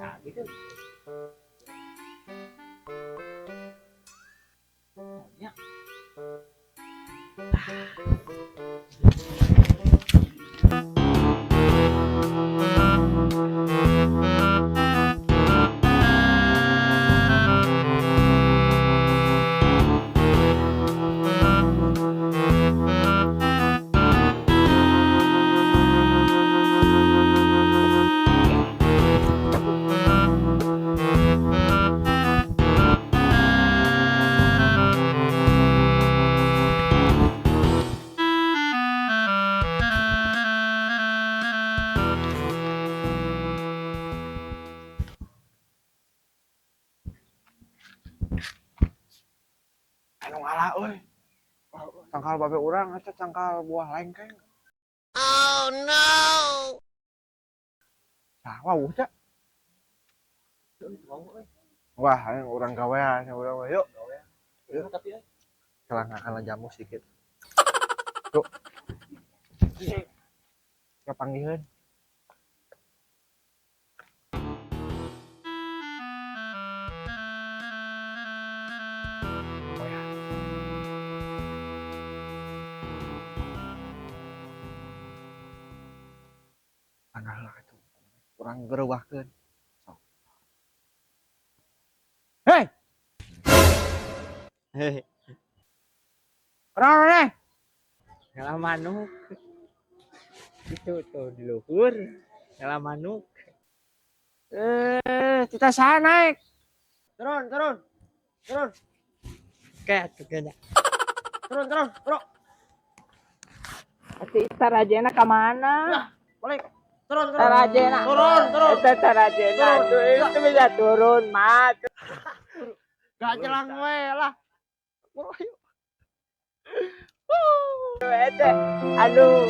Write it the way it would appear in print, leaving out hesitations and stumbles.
Nah, gitu. Ya. Anu ngala euy. Tangkal babe urang eta tangkal buah lengkeng. Oh no! Tah, wawuh teh. Wah, aing urang gawean, urang mah yuk. Yuk. Tapi euy. Kalah ngakala jamu sedikit. Yuk. Kapanggiheun. Oh ya. Tanggal lah itu. Urang gerewahkeun. Sok. Hei, Hei, urang maneh? Ngala manuk. Itu tuh di luhur. Ngala manuk. Eh, kita saha naik. Turun, turun. Turun, Kayak tuh kayaknya. Turun, turun, bro. Atuh tarajena ka mana? Balik. Turun, turun. Tarajena. Turun, turun. Eta tarajena tuh itu bisa turun, Mat. Gak jelang we lah. Bro, ayo. Eta aduh.